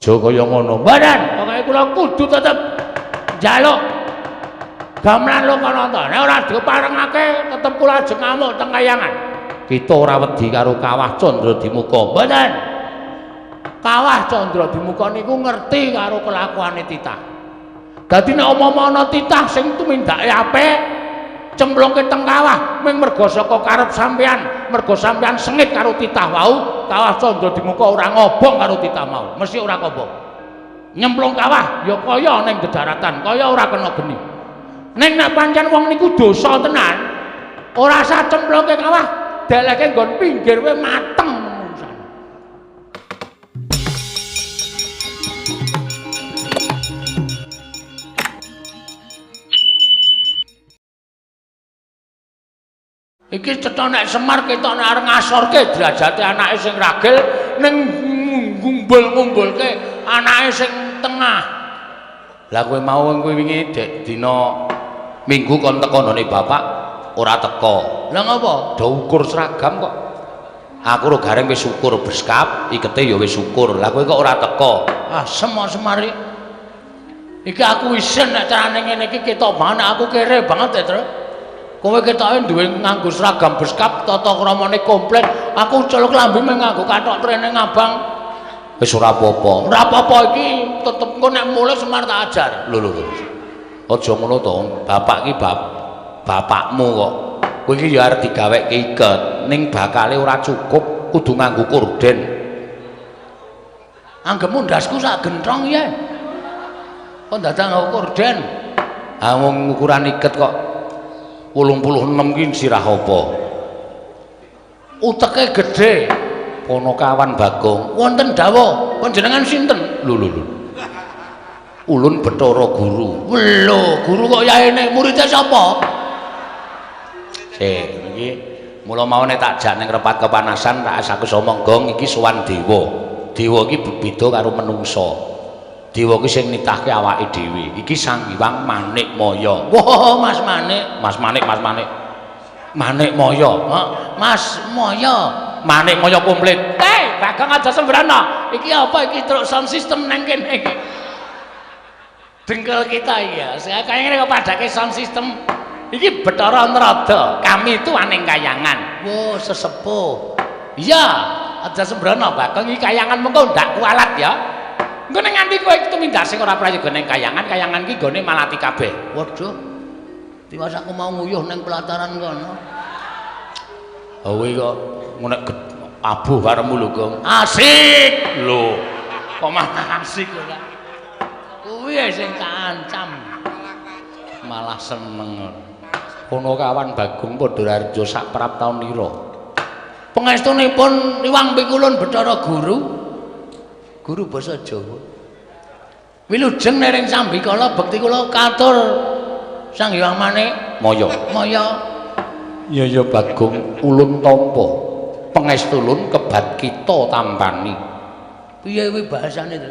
Aja kaya ngono. Mboten, pokoke kula kudu tetep njaluk gamelan Lokananta. Nek ora diparengake tetep kula ajeng ngamuk teng kayangan. Kita ora wedi karo Kawah Candradimuka. Mboten. Kawah Candradimuka niku ngerti karo kelakuane titah. Dadi nek umpama ana titah sing tumindake apik, cemplungke teng kawah ming merga saka karep sampean, merga sampean sengit karo titah wau, Kawah Candradimuka ora ngobong karo titah mau, mesti ora kobong. Nyemplung kawah ya kaya ning dedaratan, kaya ora kena geni. Ning nek pancen wong niku dosa tenan, ora sah cemplungke kawah, deleke nggon pinggir wae mateng menungsane. Iki cetha nek Semar ketok nek arep ngasorke derajate anake sing ragil ning ngumbul-ngumbulke anake sing tengah. Lah kowe mau kowe wingi dek dina Minggu kon teko nggone bapak ora teko. Lah ngopo? Do ukur seragam kok. Aku ro gareng wis ukur beskap, ikete ya wis ukur. Lah kowe kok ora teko? Ah, Semar iki. Iki aku isin nek carane ngene iki ketok banget aku kere banget ya, Tru. Kowe ketoke duwe nganggo seragam beskap, tata kramane komplit. Aku celuk klambi mung nganggo kathok trene ngabang. Wis ora apa-apa. Ora apa-apa iki tetep engko nek mulih Semar tak ajar. Lho lho lho. Aja ngono to. Bapak iki bapakmu kok. Kowe iki ya arep digaweke iket, ning bakale ora cukup, kudu nganggo korden. Anggepmu ndasku sak genthong ya. Kok dadak nganggo korden? Ha wong ukuran iket kok 86 ki sirah apa? Uteke gedhe. Ponokawan Bagong. Wonten dawuh, panjenengan sinten? Lho lho lho. Ulun Bathara Guru. Lho, guru kok yaene muridé sapa? Sik, iki mula mau nek tak jak ning repat kepanasan tak aku omong gong iki sowan dewa. Dewa iki beda karo menungsa. Dewa ki sing nitahke awake dhewe. Iki Sang Hyang Manik Maya. Wah, Mas Manik, Mas Manik, Mas Manik. Manik Maya. Mas Maya. Manik Maya komplit. Hei, Bagong aja sembrana. Iki apa iki truk sound system nang kene iki? Dengkel kita iki ya. Saya kaya ngene kok padake sound system. Iki Bathara Narada. Kami itu aning kayangan. Wah, sesepuh. Iya, aja sembrana Bagong iki kayangan mengko ndak kualat ya. Engko nek nganti kowe tumindak sing ora prayoga ning kayangan, kayangan ki nggone malati kabeh. Waduh. Tiwas aku mau nguyuh ning pelataran kono. Kowe kok nek abuh karepmu lho, Gong. Asik. Lho. Kok malah asik ora? Kuwi sing tak ancam. Malah seneng. Ponokawan Bagong Padha Raharja sak prap taun ira. Pangestunipun Iwang Pikulun Bathara Guru. Guru basa Jawa. Wilujeng nering sambikala bekti kula katur Sang Hyang Manik Maya. Maya. Ya ya Bagong ulun tampa. Pangestulun kebat kita tampani. Piye kuwi bahasane to?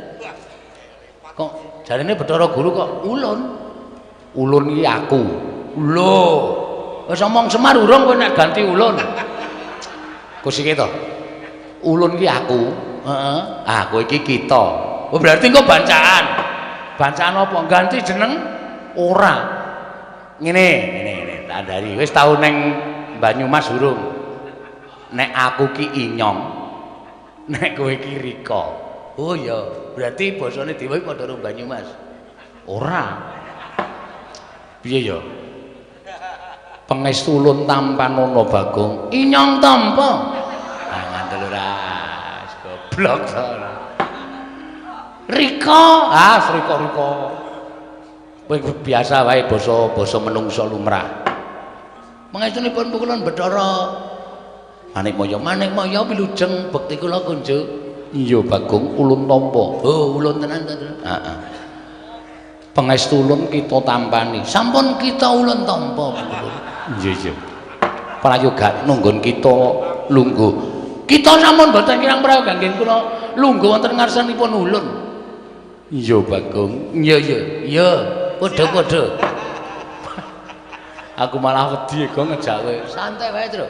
Kok jarene Bathara Guru kok ulun? Ulun iki aku. Lho. Wis omong Semar urung kowe nek ganti ulun. Kusike to. Ulun iki aku. Heeh. Ah, kowe iki kita. Oh, berarti engko bancaan. Bancaan apa? Ganti jeneng? Ora. Ngene, ngene, ngene, tak andani. Wis tau ning Banyumas urung? Nek aku ki Inyong. Nek kowe ki Rika. Oh iya, berarti basane dhewe padha karo Banyumas. Ora. Piye ya? Pangestu ulun tampanana Bagong. Inyong tampa. Ah, ngandel ora. Goblok to. Rika, ah Rika-Rika. Kowe biasa wae basa-basa menungsa lumrah. Pangestunipun pukulun Bathara Manik Maya. Manik Maya wilujeng bekti kula kunjuk. Iya Bagong ulun tampa. Oh, ulun tenan to. Heeh. Pangestu ulun kita tampani. Sampun kita ulun tampa pukulun. Iya iya. Prayoga nunggon kita lungguh. Kita sampun boten kirang prayoga nggih kula lungguh wonten ngarsanipun ulun. Iya Bagong. Iya iya. Iya, padha-padha. Aku malah wedi kok ngejak kowe. Santai wae, Tru.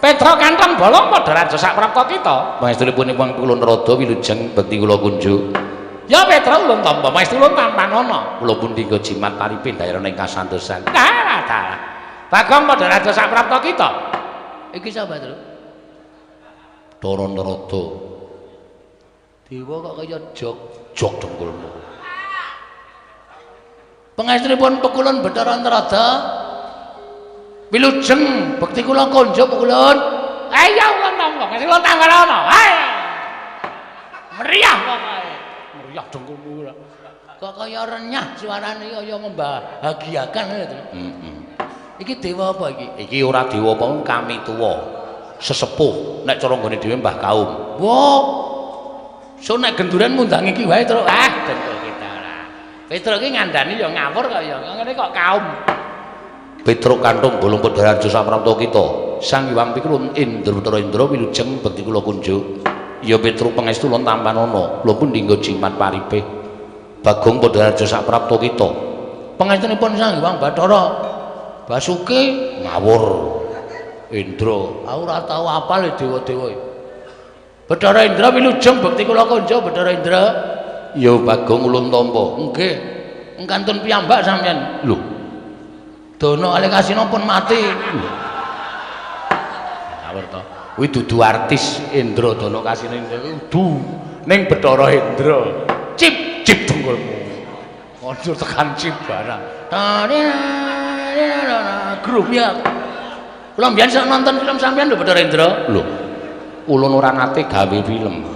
Petro kantong bolong padha raja sak prapta kita. Pangestunipun Pang Kulun Rada wilujeng bekti kula kunjuk. Ya Petra ulun tampa, maestu ulun tampanana. Kula pundi nggo jimat paripe daerah ing kasantosan. Dalah dalah. Bagong padha raja saprapta kita. Iki sapa, Tru? Bathara Narada. Dewa kok kaya jog jog dengkulmu. Pangestunipun pekulun Bathara Narada. Wilujeng bekti kula konjuk pekulun. Ayo ulun tampa, ngasih ulun tampanana. Ayo. Meriah pokoke. Meriah dengkulmu ora. Kok kaya renyah suarane kaya membahagiakan ngono to. Heeh. Iki dewa apa iki? Iki ora dewa apa kami tuwa. Sesepuh nek cara nggone dhewe Mbah Kaum. Wah. So nek genduren ngundang iki wae terus ah dengkul kita ora. Petruk iki ngandani ya ngawur kok ya. Ngene kok kaum. Petruk kantung bolong Padharjo saprapta kita. Sang Hyang Pikulun Indra Bathara Indra wilujeng bekti kula kunjuk. Ya Petruk pangestu ulun tampanana. Kula pundi nggo jimat paripe. Bagong Padharjo saprapta kita. Pangestunipun Sang Hyang Bathara Basuki ngawur. Indra, aku ora tau apal dewa-dewa. Bathara Indra wilujeng bekti kula kunjuk Bathara Indra. Ya Bagong ulun tampa. Nggih. Kantun piyambak sampeyan. Lho. Dono kalih Kasino pun mati. Ngawur to. Kuwi dudu artis Indra Dono Kasino Indra kuwi dudu ning Bathara Indra. Cip cip dengkulmu. Kondur tekan cip barang. Grup ya. Kula mbiyen sok nonton film sampeyan lho Bathara Indra. Lho. Ulun ora nate gawe film.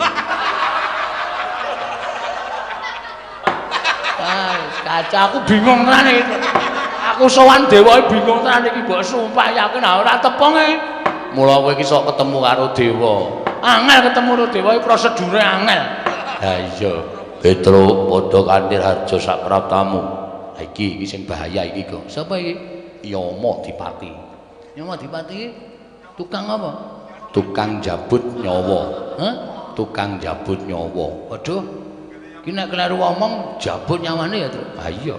Ah, kaca aku bingung tenan iki. Aku sowan dewa bingung tenan iki mbok sumpah yakin ora tepung e. Mula kowe iki sok ketemu karo dewa. Angel ketemu karo dewa iki prosedure angel. Ha iya, Petruk padha kanthi harja sapraptamu. Ha iki iki sing bahaya iki kok. Sapa iki? Yama Dipati. Yama Dipati tukang apa? Tukang jabut nyawa. Hah? Tukang jabut nyawa. Waduh. Iki nek kleru omong jabut nyawane ya, Truk. Ha iya.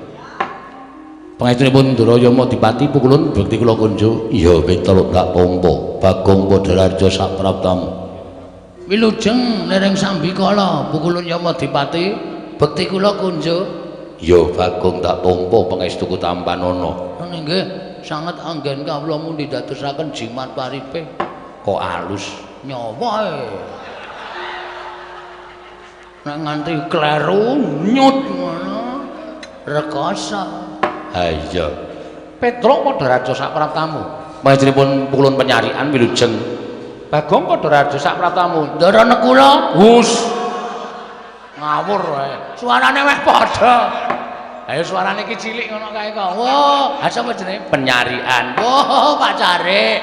Pangestunipun Ndara Yama Dipati pukulun bekti kula kunjuk. Iya Petruk tak tampa. Bagong Padharjo sapraptamu. Wilujeng lereng sambikala pukulun Yama Dipati bekti kula kunjuk. Ya Bagong tak tampa pangestuku tampanana. Nggih, sanget anggen kawula mundi dadosaken jimat paripe. Kok alus nyawa e. Nek nganti kleru nyut ngono rekoso. Ha iya. Petruk Padharjo sapraptamu. Pangestunipun pukulun penyarian wilujeng. Bagong Padharjo sapraptamu. Ndara nekula. Hus. Ngawur wae. Suarane weh padha. Ayo suarane iki cilik ngono kae kok. Wah, ha sapa jenenge? Penyarian. Wah, Pak Carik.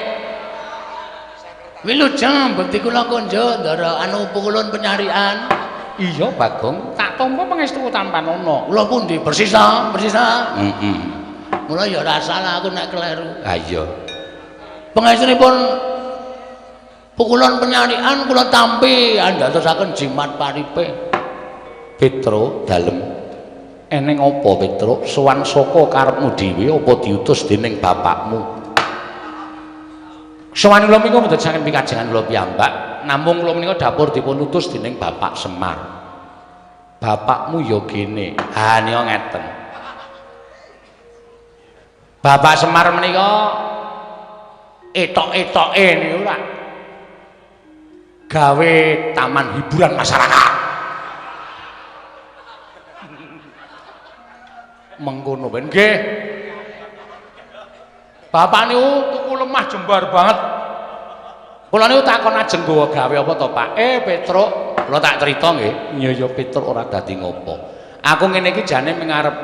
Wilujeng bekti kula kunjuk ndara anu pukulun penyarian. Iya Bagong, tak tampa pangestu tampanana. Kula pundi persis ta? Persis ta? Heeh. Mula ya ora salah aku nek kleru. Ha iya. Pangestunipun pukulun penyarian kula tampi andadosaken jimat paripe. Petruk dalem. Eneng apa Petruk? Sowan saka karepmu dhewe apa diutus dening bapakmu? Sowan kula menika mboten saking pikajengan kula piyambak, namung kula menika dapur dipun utus dening Bapak Semar. Bapakmu ya gene. Ha nika ngeten. Bapak Semar menika etok-etoke niku lak gawe taman hiburan masyarakat. Mengkono ben nggih. Bapak niku tuku lemah jembar banget. Kula niku takon ajeng nggawa gawe apa to, Pak? Petruk, kula tak crita nggih. Iya ya Petruk ora dadi ngopo. Aku ngene iki jane mengarep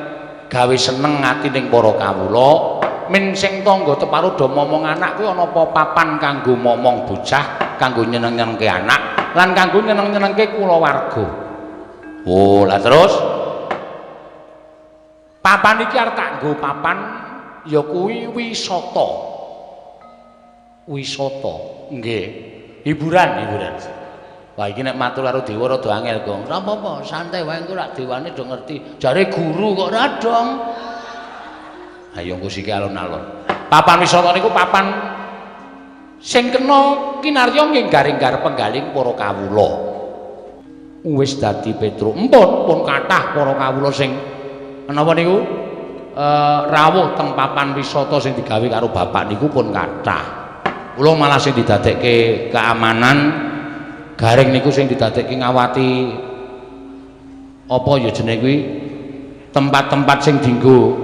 gawe seneng ati ning para kawula, min sing tangga teparo do momong anak kuwi ana apa papan kanggo momong bocah, kanggo nyeneng-nyenengke anak, lan kanggo nyeneng-nyenengke kulawarga. Oh, lah terus papan iki arep tak nggo papan ya kuwi wisata. Wisata, nggih. Hiburan, hiburan. Wah, iki nek matur karo dewa rada angel, Gong. Ora apa-apa, santai wae engko rak dewane do ngerti. Jare guru kok ora dong. Ayo engko siki alon-alon. Papan wisata niku papan sing kena kinarya nggih garing-gar penggaling para kawula. Wis dadi Petruk. Empun pun kathah para kawula sing menapa niku rawuh teng papan wisata sing digawe karo bapak niku pun kathah. Kula malah sing didadekke keamanan garing niku sing didadekke ngawati apa ya jenenge kuwi tempat-tempat sing dienggo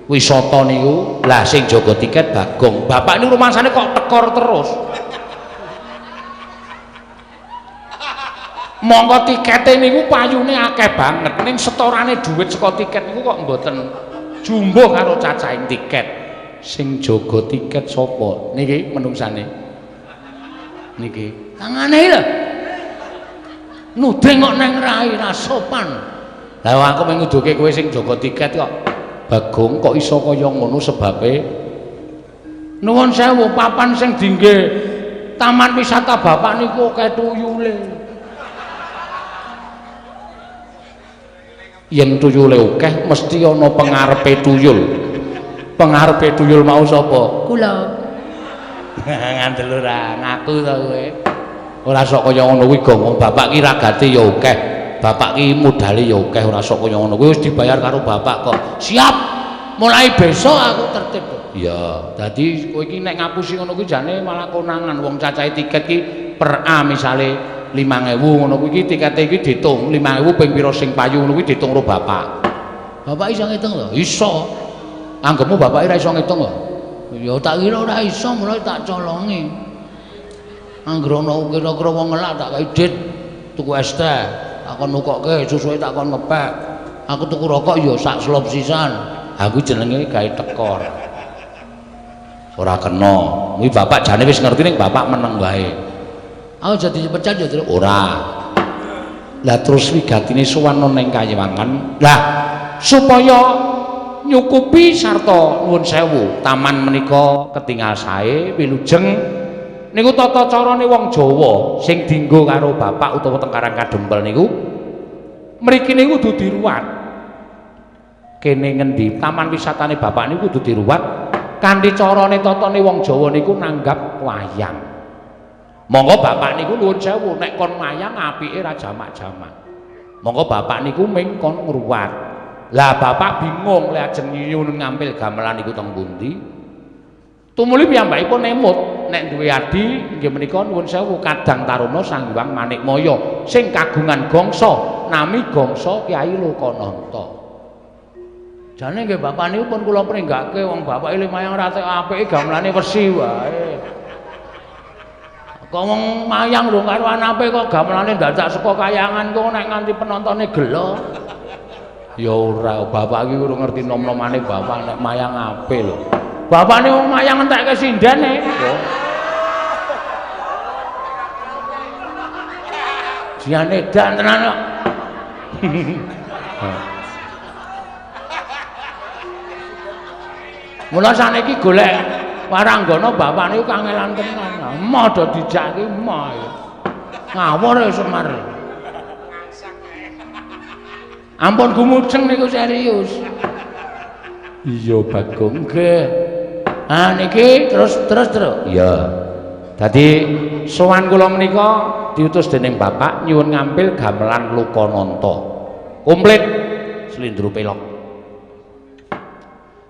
wisata niku. Lah sing jaga tiket Bagong. Bapak niku rumangsane kok tekor terus. Monggo tikete niku payune akeh banget, ning setorane dhuwit saka tiket niku kok mboten jumbuh karo cacahing tiket. Sing jaga tiket sapa? Niki menungsane. Niki. Tangane lho. Nuding kok neng rai ra sopan. Lah aku mung nguduke kowe sing jaga tiket kok. Bagong kok iso kaya ngono sebabe? Nuwun sewu, papan sing dingge taman wisata bapak niku akeh tuyule. Yen tuyule akeh mesti ana pengarepe tuyul. Pengarepe tuyul mau sapa? Kula. Ngandel ora ngaku to kowe. Ora sok kaya ngono kuwi Gong. Bapak ki ragate ya akeh. Bapak ki modale ya akeh, ora sok kaya ngono kuwi wis dibayar karo bapak kok. Siap. Mulai besok aku tertib. Iya, dadi kowe iki nek ngapusi ngono kuwi jane malah konangan. Wong cacahe tiket ki per A misale 5.000 ngono kuwi iki tikete iki diitung 5.000 ping pira sing payu ngono kuwi diitung karo bapak. Bapak iso ngitung lho? Iso. Anggepmu bapak ora iso ngitung lho? Ya tak kira ora iso, mulai tak colongi. Anggere ana kira-kira wong ngelak tak kei dit tuku es teh, tak kon nukokke, susuke tak kon ngepek. Aku tuku rokok ya sak slop sisan. Aku jenenge gawe tekor. Ora kena. Kuwi bapak jane wis ngerti ning bapak meneng wae. Aku jadi dipecat ya, Truk? Ora. Lah terus wigatine sowan ning Kayiwangan. Lah supaya nyukupi sarta nuwun sewu taman menika ketingal sae wilujeng niku tata carane wong Jawa sing dienggo karo bapak utawa teng Karang Kadempel niku mriki niku kudu diruwat. Kene ngendi taman wisatane bapak niku kudu diruwat kanthi carane tatane wong Jawa niku nanggap wayang. Monggo bapak niku nuwun sewu nek kon wayang apike ra jamak-jamak. Monggo bapak niku ming kon ngruwat. Lah bapak bingung lek ajeng nyuwun ngampil gamelan niku teng pundi. Tumuli piyambakipun emut nek duwe adi inggih menika nuwun sewu Kadang Taruna Sang Hyang Manikmaya sing kagungan gangsa nami gangsa Kyai Lokananta. Jane nggih bapak niku pun kula pringgake wong bapake lumayan ora apike gamelane wesi wae. Kok wong mayang lho karuan apik kok gamelane dadak saka kayangan kok nek nganti penontone gelo. Ya ora, bapak iki urung ngerti nom-nomane bapak nek mayang apik lho. Bapakne wong mayang entekke sindene. Jiane edan tenan kok. Mula saniki golek waranggana bapak niku kangelan tenan. Emoh do dijak iki emoh. Ngawur ya Semar. Ampun gumujeng niku serius. Iya Bagong. Nggih. Ah niki terus. Iya. Dadi sowan kula menika diutus dening bapak nyuwun ngampil gamelan Lokananta. Komplit slendro pelok.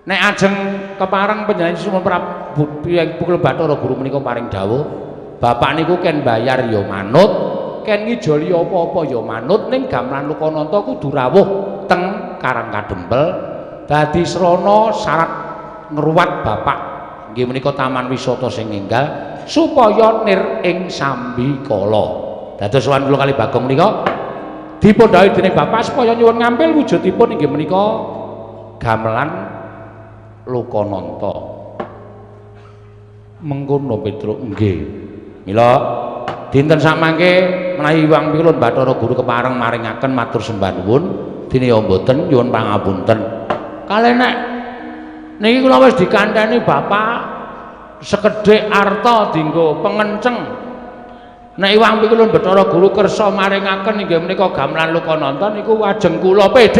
Nek ajeng kepareng panjenengan Sunan Prabu Pukul Bathara Guru menika paring dawuh, bapak niku ken bayar ya manut, ken ngijoli apa-apa ya manut, ning gamelan Lokananta kudu rawuh teng Karang Kadempel dadi srana syarat ngruwat bapak inggih menika taman wisata sing enggal supaya nir ing sambikala. Dados sowan kula kali Bagong menika dipun dawuhi dening bapak supaya nyuwun ngampil wujudipun inggih menika gamelan Lokananta. Mengkono Petruk nggih. Mila dinten samangke menawi Hyang Pilun Bathara Guru kepareng maringaken matur sembah nuwun, dene ya mboten nyuwun pangapunten. Kalih nek niki kula wis dikandhani bapak sekedhik arta dienggo pengenceng. Nek Hyang Pilun Bathara Guru kersa maringaken inggih menika gamelan Lokananta niku wajeng kula PD.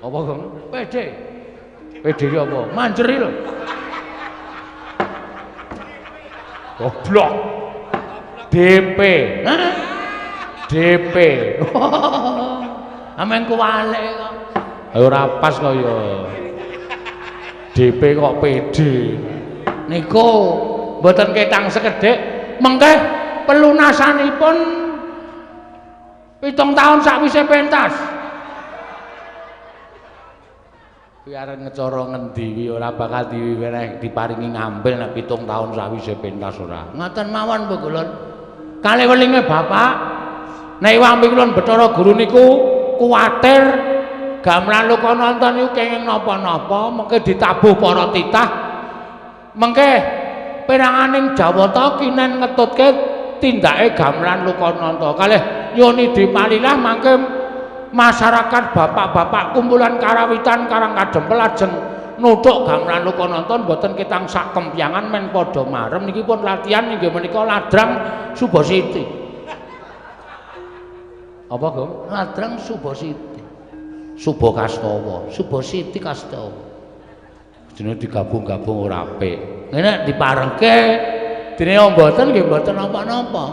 Apa, Gong? PD. PD ki apa? Manjeri lho. Goblok. DP. Hah? DP. Amen kuwalik kok. Ora pas kok ya. DP kok PD. Niku mboten ketang sekedhik, mengke pelunasanipun 7 tahun sakwise pentas. Kuwi arep ngecara ngendi kuwi ora bakal diweneh diparingi ngambil nek 7 tahun sakwise pentas ora. Ngoten mawon Bu Kulon. Kalih welinge Bapak, nek Iwang Pikulun Bathara Guru niku kuwatir gamelan Lokananta niku kenging napa-napa mengke ditabuh para titah. Mengke peranganing Jawata kinen ngetutke tindake gamelan Lokananta. Kalih nyuwun dipalilah mangke masyarakat bapak-bapak kumpulan karawitan Karang Kadempel ajeng nuthuk gamelan Lokananta mboten ketang sak kempyangan men padha marem niki pun latihan inggih menika ladrang Subasiti. Apa, Gong? Ladrang Subasiti. Subakastawa. Subasiti Kastawa. Jenenge digabung-gabung ora apik. Ngene diparengke dene mboten nggih mboten napa-napa.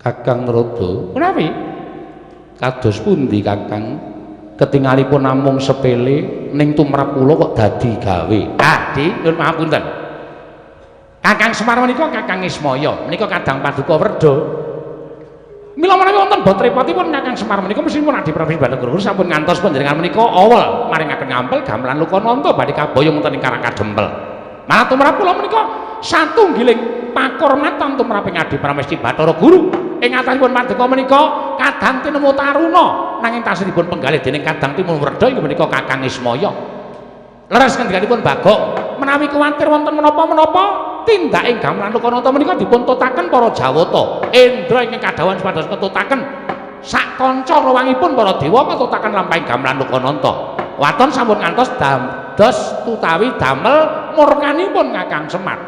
Kakang Narada, menawi kados pundi Kakang ketingalipun namung sepele ning tumrap kula kok dadi gawe. Ah, Di, nyuwun pangapunten. Kakang Semar menika Kakang Ismaya, menika kadang paduka werda. Mila menawi wonten bot repotipun Kakang Semar menika mesthipun Adi Prabu Bathara Guru sampun ngantos panjenengan menika awel maringaken ngampel gamelan Lokananta badhe kaboyong wonten ing Karang Kadempel. Malah tumrap kula menika satunggiling pakurmatan tumraping Adi Pramesti Bathara Guru ing atasipun paduka menika kadang tinemu taruna nanging tasih dipun penggalih dening kadang timun werda inggih menika Kakang Ismaya. Leres ngendikanipun Bagong menawi kuwatir wonten menapa-menapa tindaking gamelan Lokananta menika dipun tutaken para Jawata. Indra ingkang kadhawuhan supados ngetutaken sak kanca rawangipun para dewa ngetutaken lampahing gamelan Lokananta. Waton sampun ngantos dados utawi damel murkanipun Kakang Semar.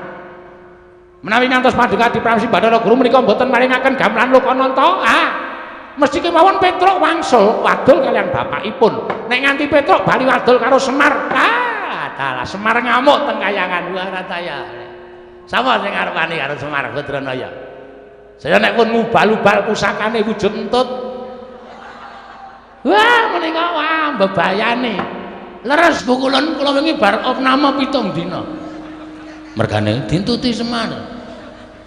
Menawi ngantos paduka Adi Pramesti Bathara Guru menika mboten maringaken gamelan Lokananta, ah mesti kemawon Petruk wangsul wadul kalian bapakipun. Nek nganti Petruk bali wadul karo Semar, ah dalah Semar ngamuk teng kayangan Warataya. Sapa sing arep wani karo Semar Badranaya? Saya nek pun ngubal-ubal pusakane wujud entut. Wah menika wah bebayane. Leres Bu Kulon kula wingi bar opname 7 dina. Mergane dintuti Semar.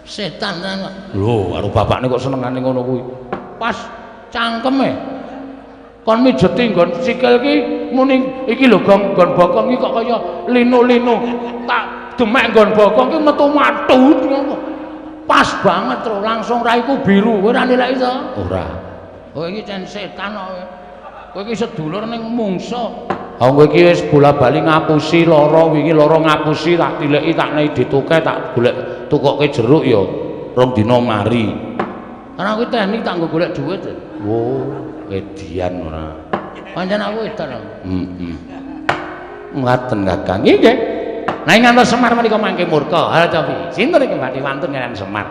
Setan tenan. Lho, karo bapakne kok senengane ngono kuwi. Pas cangkeme. Kon mijeti nggon sikil ki muni iki lho Gong, nggon bokong iki kok kaya linu-linu. Tak demek nggon bokong ki metu matu ngono. Pas banget tro, langsung raiku biru. Kowe ora nilai to? Ora. Oh iki cen setan kok. Kowe iki sedulur ning mungsa. Ha kowe iki wis bola-bali ngapusi lara wingi lara ngapusi tak tileki tak nei dituke tak golek tukoke jeruk ya rong dina mari. Karena aku teknik tak nggo golek duit. Wo, edian ora. Pancen aku edan. Heeh. Ngaten Kakang. Nggih. Nah ngantos Semar menika mangke murka. Ha cobi. Sinten iki badhe wantun kaliyan Semar?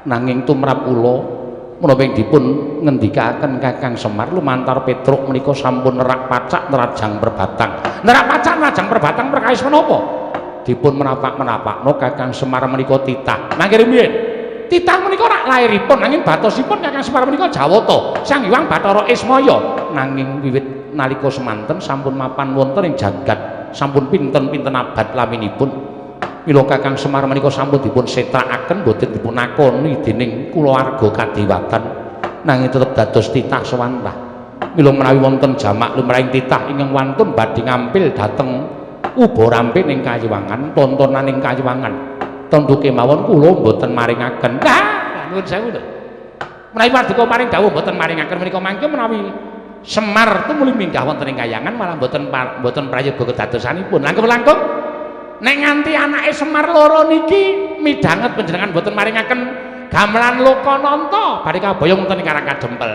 Nanging tumrap kula menapa ing dipun ngendikaken Kakang Semar lumantar Petruk menika sampun nerak pacak nerajang perbatang. Nerak pacak nerajang perbatang perkawis menapa? Dipun menapak-menapakno Kakang Semar menika titah. Mangke rumiyin. Titah menika rak lairipun nanging batosipun Kakang Semar menika Jawata, Sang Hyang Bathara Ismaya. Nanging wiwit nalika semanten sampun mapan wonten ing jagat, sampun pinten-pinten abad laminipun. Mila Kakang Semar menika sampun dipun setrakaken boten dipun akoni dening kulawarga kadewatan, nanging tetep dados titah sewantah. Mila menawi wonten jamak lumrahing titah ingkang wantun badhe ngampil dhateng uba rampe ning kayiwangan, tontonan ing kayiwangan. Tentu kemawon kula mboten maringaken. Ah, nuwun sewu lho. Menawi paduka paring dawuh mboten maringaken menika mangke menawi Semar tumuli minggah wonten ing kayangan malah mboten prayoga kedadosanipun. Langkung-langkung nek nganti anake Semar loro niki midhanget panjenengan mboten maringaken gamelan Lokananta badhe kaboyong wonten ing Karang Kadempel.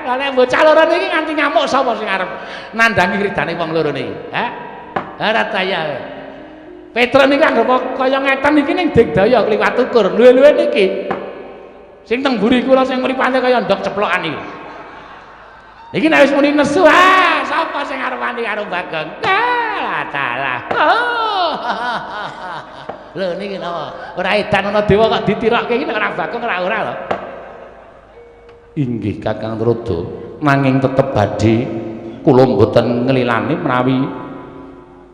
Lha nek bocah loro niki nganti ngamuk sapa sing arep nandhangi ridane wong loro niki? Ha? Ora taya. Petruk niku anggere kaya ngeten iki ning digdaya kliwat ukur. Luwe-luwe niki. Sing teng mburi kula sing mripate kaya ndok ceplokan iki. Iki nek wis muni nesu, ah sapa sing arep wani karo Bagong? Ah, dalah. Oh. Lho niki napa? Ora edan ana dewa kok ditirokke iki nek ora Bagong ora ora lho. Inggih Kakang Tuladha, nanging tetep badhe kula mboten nglilani menawi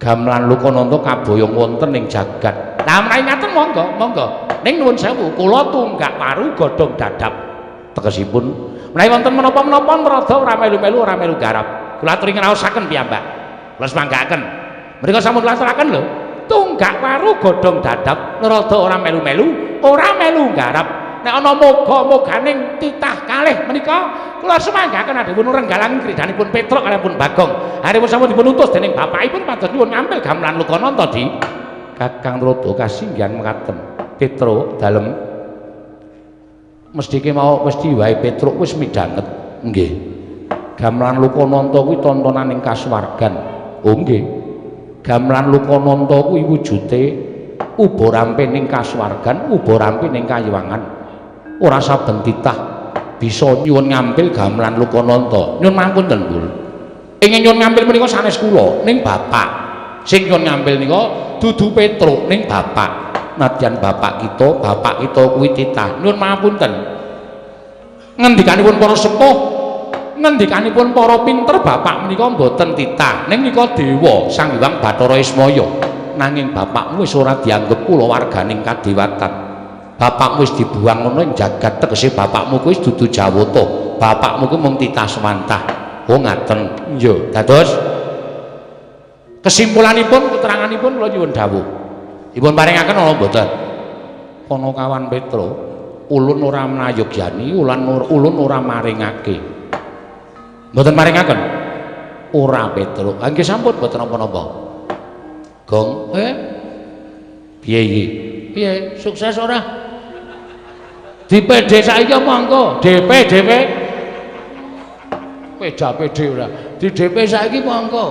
gamelan Lokananta kaboyong wonten ing jagat. Lah menawi ngaten monggo, monggo. Ning nuwun sewu, kula tunggak waru godhong dadap. Tegesipun menawi wonten menapa-menapa Tuladha ora melu-melu ora melu garap. Kula aturi ngraosaken piyambak. Kula semanggaaken. Mriku sampun kula aturaken lho. Tunggak waru godhong dadap, Tuladha ora melu-melu, ora melu garap. Nek ana moga-moganing titah kalih menika kula semanggaken adhewun renggalang kridanipun Petruk kaliyan Bagong. Aripun sampun dipun utus dening bapakipun pados nyuwun ngampil gamelan Lokananta di Kakang Tuladha kasinggihan mekaten. Petruk dalem mesthike mau mesti wae Petruk wis midhanget. Nggih. Gamelan Lokananta kuwi tontonan ing kasuwargan. Oh nggih. Gamelan Lokananta kuwi wujude uba rampe ning kasuwargan, uba rampe ning kayiwangan. Ora saben titah bisa nyuwun ngampil gamelan Lokananta. Nyuwun mangunten, Bul. Ingin nyuwun ngampil menika sanes kula ning bapak. Sing nyuwun ngampil nika dudu Petruk ning bapak. Nadyan bapak kita kuwi titah. Nyuwun mangunten. Ngendikanipun para sepuh, ngendikanipun para pinter bapak menika mboten titah. Ning nika dewa Sang Hyang Bathara Ismaya. Nanging bapakmu wis ora dianggep kulawarganing kadewatan. Bapakmu wis dibuang ngono ing jagat, tegese bapakmu kuwi dudu Jawata. Bapakmu kuwi mung titah swantah. Oh ngaten. Iya, dados kesimpulanipun keteranganipun kula nyuwun dawuh. Dipun paringaken ana mboten? Panakawan Petruk, ulun ora mlayogyani, ulun ora maringake. Mboten maringaken? Ora Petruk. Ha nggih sampun mboten napa-napa. Gong, piye iki? Piye? Sukses ora? Di PD saiki apa engko? DP DP. Peda PD ora. Di DP saiki apa engko?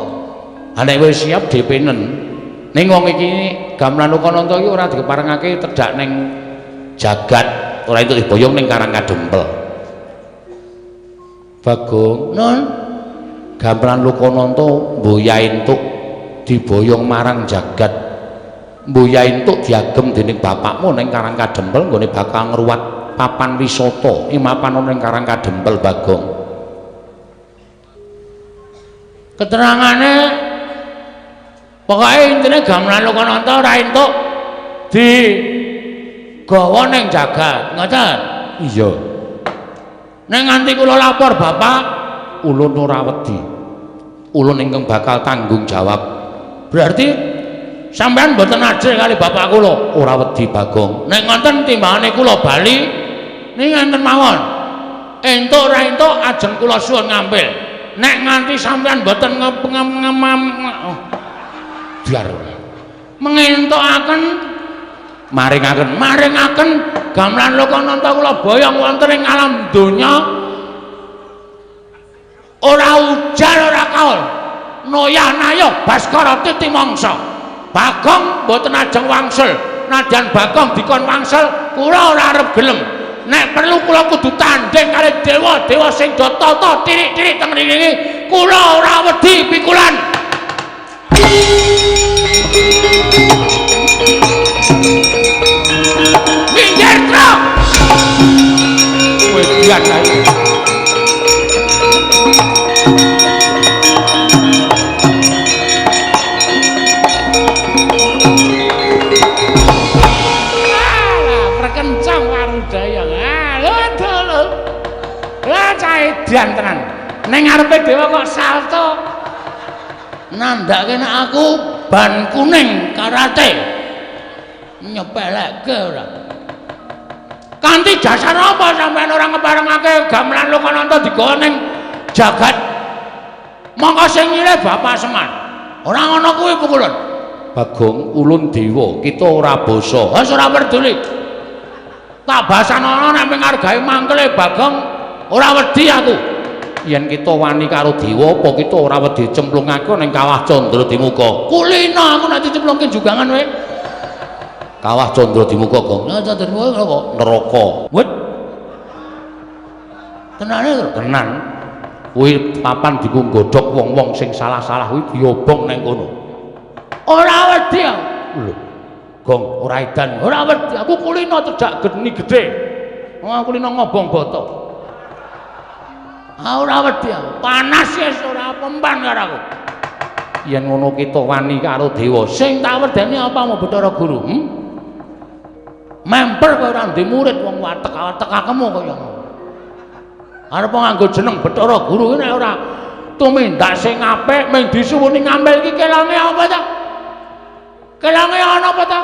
Ha nek wis siap DP-nen. Ning wong iki gamelan Lokananta iki ora dikeparengake tedhak ning jagat, ora entuk diboyong ning Karang Kadempel. Bagong, Nun, gamelan Lokananta mboya entuk diboyong marang jagat. Mboya entuk diagem dening bapakmu ning Karang Kadempel nggone bakal ngruwat papan wisata ing mapan ana ning Karang Kadempel Bagong. Keterangane pokoke intine gamelan Lokananta ora entuk di gawa ning jagat, ngoten? Iya. Ning nganti kula lapor bapak, ulun ora wedi. Ulun ingkang bakal tanggung jawab. Berarti sampean mboten ajrih kali bapak kula? Ora wedi Bagong. Nek ngoten timbangane kula bali ning ngenten mawon. Entuk ora entuk ajeng kula suwun ngampil. Nek nganti sampean mboten biar mengentukaken maringaken maringaken gamelan Lokananta kula boyong wonten ing alam donya ora ujar ora kaul noyah nayoh Baskara titi mangsa. Bagong mboten ajeng wangsul, nadyan Bagong dikon wangsul kula ora arep gelem. Nek perlu kula kudu tandhing kali dewa-dewa sing do tata tirik-tirik teng mriki, kula ora wedi pikulan. Minggir, Truk. Wedian kae. Perkencang Warudaya. Ah, lho. Lah cah edan tenan. Ning ngarepe dewa kok salto. Nandhake nek aku ban kuning karate. Nyepelekke ora. Kanthi dasar apa sampean ora ngeparengake gamelan Lokananta digawa ning jagat? Mongko sing nyilih Bapak Semar. Ora ngono kuwi pukulun. Bagong, ulun dewa, kita ora basa. Wis ora peduli. Tak basanono nek menghargai mangkele Bagong ora wedi aku. Yen kita wani karo dewa apa kita ora wedi cemplungake ning Kawah Candra Dimuka? Kulino aku nek dicemplungke jugangan kowe. Kawah Candra Dimuka, Gong. Nah, Candra Dimuka napa? Neraka. Wet. Tenane to? Tenan. Kuwi papan diku nggodhog wong-wong sing salah-salah kuwi diobong nang kono. Ora wedi aku. Lho. Gong, ora edan. Ora wedi aku kulino cedhak geni gedhe. Wong aku kulino ngobong boto. Ora wedi aku. Panas wis ora pempan karo aku. Yen ngono kita wani karo dewa. Sing tak wedeni apamu Bathara Guru? Memper kowe ora ndek murid wong watek-watekakemu kaya ngono. Arep nganggo jeneng Bathara Guru nek ora tumindak sing apik mung disuwuni ngambil iki kelange apa ta? Kelange ana apa ta?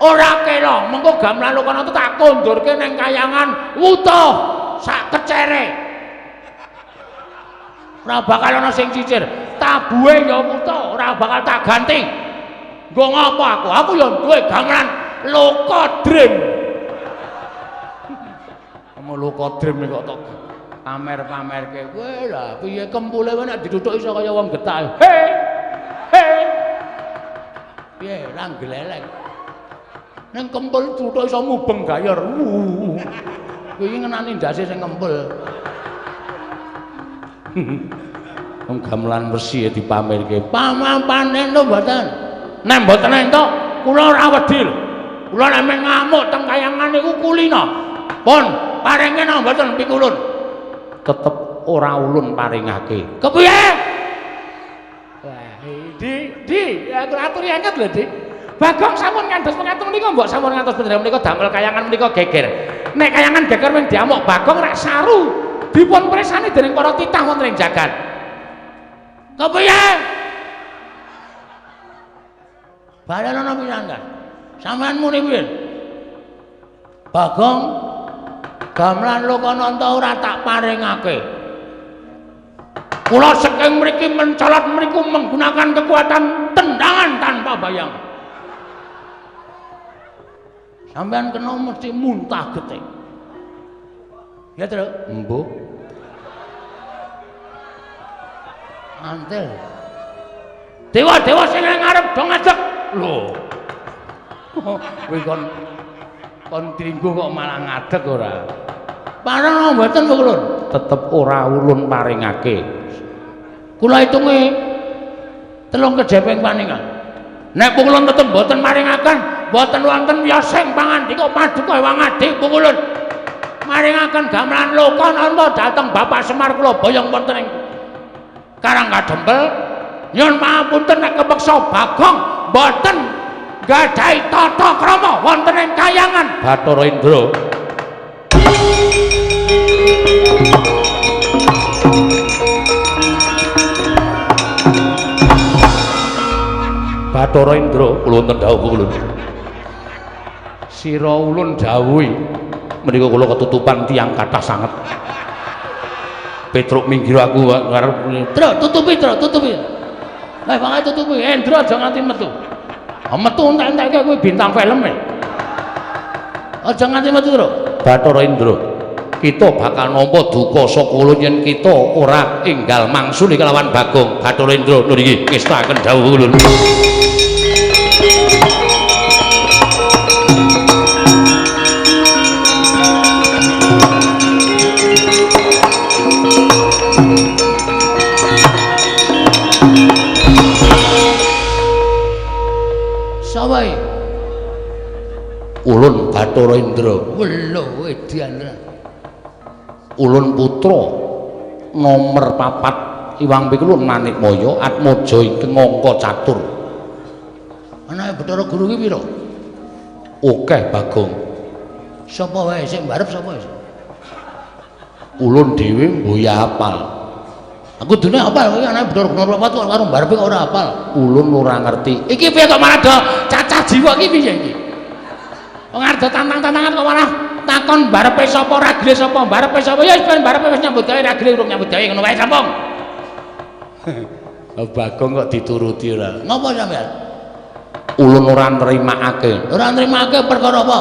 Ora kelong, mengko gamelan Lokananta tak kondurke ning kayangan wutuh sak kecere. Ora bakal ana sing cicir. Tabuhe ya wutuh, ora bakal tak ganti. Nggo ngapa aku? Aku ya duwe gamelan Loka Dream. Kamu Loka Dream kok tok pamer-pamerke. Kowe lah piye kempule kowe nek dituthuk iso kaya wong getah. He. He. Piye ra gleleng. Ning kempul tuthuk iso mubeng gayor. Kuwi ngenani ndase sing kempul. Wong gamelan resi dipamerke. Pamampane lho mboten. Nek mboten entuk kula ora wedi lho. Kula nek ngamuk teng kayangan niku kulina. Pun paringe napa mboten pikulun? Tetep ora ulun paringake. Kepiye? Wah, Di, aku aturi angkat lho, Di. Bagong sampun ngantos mekaten menika mbok sampun ngantos panjenengan menika damel kayangan menika geger. Nek kayangan geger mung diamuk Bagong rak saru. Dipun presani dening para titah wonten ing jagat. Kepiye? Balenono pisan kan. Sampeyan muni piye? Bagong gamelan Lokananta ora tak paringake. Kula saking mriki mencolot mriku menggunakan kekuatan tendangan tanpa bayang. Sampeyan kena mesti muntah getih. Ya, Truk? Embuh. Antel. Dewa-dewa sing nang ngarep do ngadeg. Lho. Kowe kon tringgo kok malah ngadeg ora? Pareng mboten kula. Tetep ora ulun paringake. Kula hitunge telung kejeping paningan. Nek pukulun tetep mboten maringaken, mboten wonten wiyosing pangandika paduka Hyang Adi pukulun. Maringaken gamelan Lokananta dhateng Bapak Semar kula boyong wonten ing Karang Kadempel. Nyuwun pangapunten nek kepeksa Bagong mboten gadhahi tata krama wonten ing kayangan Bathara Indra. Bathara Indra kula wonten dawuh kula. Sira ulun dawuhi menika kula ketutupan tiyang kathah sanget. Petruk minggir aku ngarep. Truk tutupi, Truk tutupi. Lah banget tutupi. Endra aja nganti metu. Metu entek-entekke kuwi bintang film e. Aja nganti metu, Truk. Bathara Indra, kita bakal nampa duka saka ulun yen kita ora enggal mangsuli kelawan Bagong. Bathara Indra nur iki ngestakaken dawuh ulun. Sawai Ulun Bathara Indra. Welo edian. Ulun putra nomer 4 Iwang Pikulun Manikmaya Atmaja ingkang angka catur. Anake Bathara Guru ki pira? Akeh Bagong. Sapa wae sing mbarep sapa wis? Ulun dhewe mboya apal. Aku dene apal kowe anake Bathara Guru 4 kok karo mbarepe kok ora apal. Ulun ora ngerti. Iki piye kok malah do cacah jiwa iki piye iki? Wong arep tantang-tantangan kok malah takon barepe sapa ragile sapa barepe sapa ya wis ben barepe wis nyambut gawe ragile urung nyambut gawe ngono wae sampung. Bagong kok dituruti ora? Ngopo sampean? Ulun ora nrimakake. Ora nrimake perkara apa?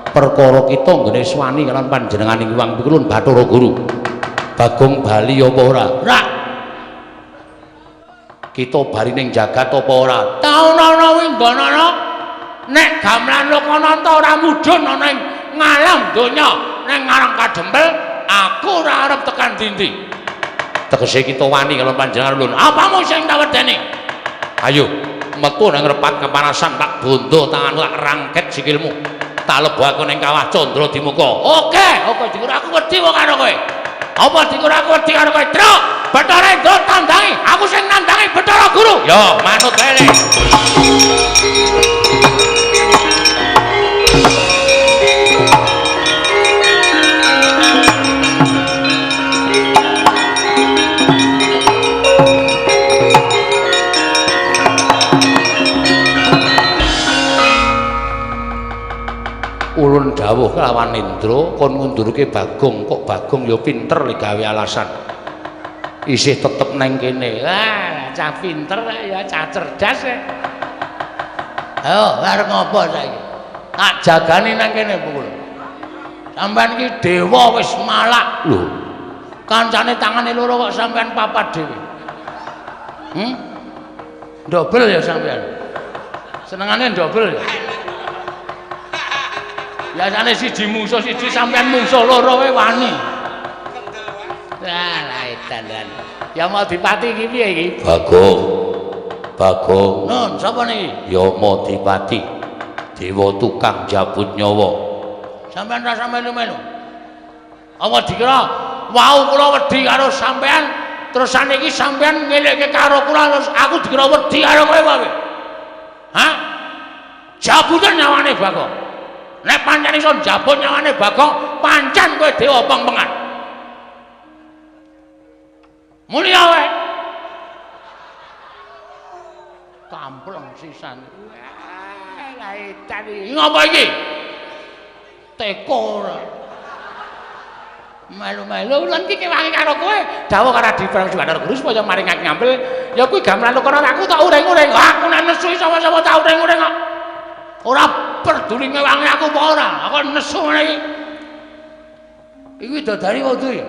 Perkara kita nggene swani kalian panjenengane Hyang Pikulun Bathara Guru. Bagong bali apa ora? Ora. Kita bali ning jagat apa ora? Taun ana wingganana nek gamelan Lokananta ora mudhun ana ing ngalam donya ning Karang Kadempel, aku ora arep tekan dindi. Tegese kita wani karo panjenengan ulun. Apamu sing tak wedeni? Ayo metu nang repat kepanasan tak bondo tanganmu tak rangket sikilmu. Tak lebokake ning kawah Candra Dimuka. Oke, oke dikira aku wedi wong karo kowe. Apa dikira aku wedi karo kowe? Truk, Bathara Indra tandangi, aku sing nandangi Bathara Guru. Ya, manut wae. Ulun dawuh kelawan Indra kon ngundurke Bagong, kok Bagong ya pinter le gawe alasan. Isih tetep nang kene. Wah, cah pinter ya, cah cerdas ya. Ayo, arep ngopo saiki? Tak jagani nang kene pukul. Sampeyan iki dewa wis malak. Lho, kancane tangane loro kok sampeyan papat dhewe. Hmm? Dobel ya sampeyan. Senengane dobel ya. Biasane siji mungsuh siji sampeyan mungsuh loro wae wani. Lah edan. Ya mau dipati iki piye iki? Bagong. Bagong. Nun, sapa niki? Ya mau dipati. Dewa tukang jabut nyawa. Sampeyan rasa melu-melu. Apa dikira wau kula wedi karo sampeyan, terus saniki sampeyan ngelekke karo kula terus aku dikira wedi karo kowe apa? Hah? Jabutan nyawane Bagong. Nek pancen iso njabut nyawane Bagong, pancen kowe dewa pengpengan. Muni wae. Kampleng sisan. Lah edan iki ngopo iki? Teko ora. Melu-melu lan iki kewangi karo kowe, dawuh karo Adi Prabu Bathara Guru supaya maringake ngampil, ya kuwi gamelan ukara aku tak ureng-ureng. Aku nek nesu sapa-sapa tak ureng-ureng kok. Ora peduli ngewangi aku apa ora, aku nesu ngene iki. Iki widodari apa duwe?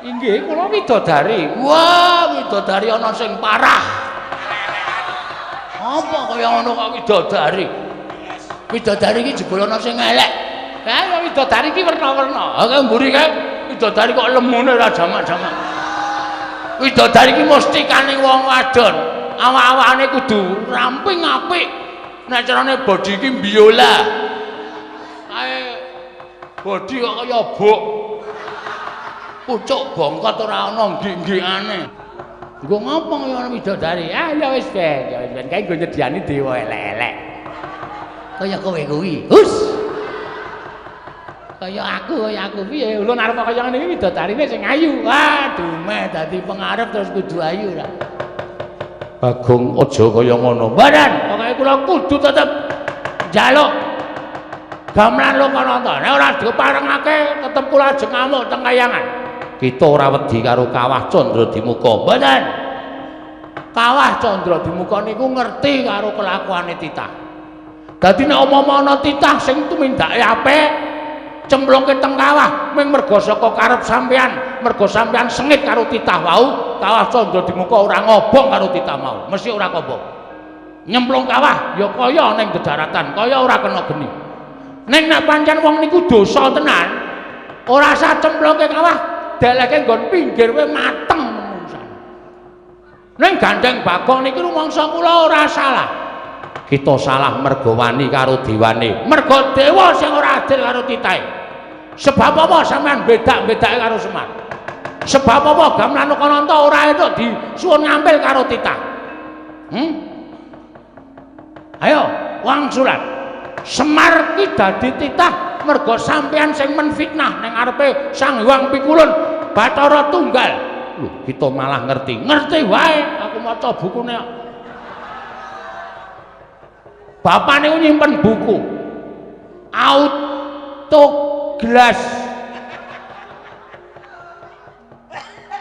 Inggih, kula widodari. Wah, widodari ana sing parah. Apa kaya ngono kok widodari? Widodari iki jebul ana sing elek. Lah widodari iki werna-werna. Ha kae mburi kae widodari kok lemune ora jamak-jamak. Widodari iki mustikane wong wadon. Awak-awakane kudu ramping apik. Nek carane body iki biola. Kae body kok kaya buk. Pucuk bongkot ora ana nggik-nggikane. Nggo ngopo kaya ana widodari? Ah ya wis ben, ya wis ben kae nggo nyediani dewa elek-elek. Kaya kowe kuwi. Hus. Kaya aku piye? Ulun arep kaya ngene iki widodarine sing ayu. Wah, dumeh dadi pengarep terus kudu ayu ra. Bagong aja kaya ngono. Mboten, pokoke kula kudu tetep njaluk gamelan Lokananta. Nek ora diparengake tetep kula ajeng ngamuk teng kayangan. Kita ora wedi karo Kawah Candra Dimuka. Mboten. Kawah Candra Dimuka niku ngerti karo kelakuane titah. Dadi nek umpama ana titah sing tumindake apik, cemplungke teng kawah ming merga saka karep sampean, merga sampean sengit karo titah wau, Kawah Candra Dimuka ora ngobong karo titah mau, mesti ora kobong. Nyemplung kawah ya kaya ning dedaratan, kaya ora kena geni. Ning nek pancen wong niku dosa tenan, ora sah cemplungke kawah, deleke nggon pinggir wae mateng menungsan. Ning gandeng Bagong niki rumangsa kula ora salah. Kita salah merga wani karo dewane. Merga dewa sing ora adil karo titahe. Sebab apa sampean bedak-bedake karo Semar? Sebab apa gamelan Lokananta ora entuk disuwun ngampil karo titah? Hmm? Ayo, wangsulan. Semar ki dadi titah merga sampean sing menfitnah ning ngarepe Sang Hyang Pikulun Bathara Tunggal. Lho, kita malah ngerti. Ngerti wae, aku maca bukune. Bapak niku nyimpen buku Autoglas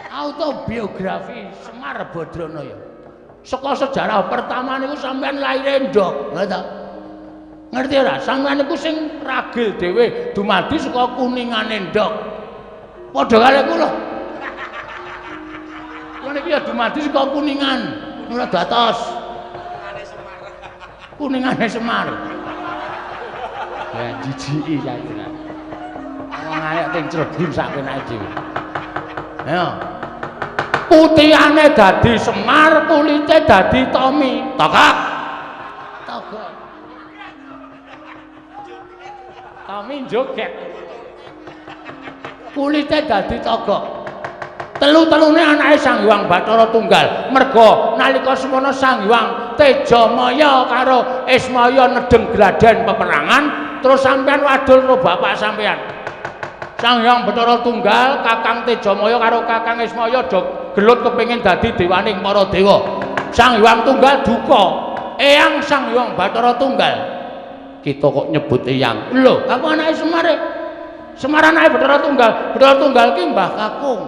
Autobiografi Semar Badranaya. Saka sejarah pertama niku sampean lahire ndok, ngerti ta? Ngerti ora? Sampean niku sing ragil dhewe dumadi saka kuningane ndok. Padha karo kula. Kula niki ya dumadi saka kuningan, ora datos. Kuningane Semar. Ya jijiki saiki. Wong arek teng Cirebon sak penake dhewe. Ayo. Putihane dadi Semar, kulite dadi Tommy. Togok. Togok. wani joget. Kulite dadi togok. Telu-telune anake Sang Hyang Bathara Tunggal. Merga nalika semono Sang Hyang Tejamaya karo Ismaya nedeng gladen peperangan, terus sampean wadul karo bapak sampean. Sang Hyang Bathara Tunggal, Kakang Tejamaya karo Kakang Ismaya do gelut kepengin dadi dewaning para dewa. Sang Hyang Tunggal duka, eyang Sang Hyang Bathara Tunggal. Kita kok nyebut eyang. Lho, aku anake Semar. Semar anake Bathara Tunggal. Bathara Tunggal ki Mbah Kakung.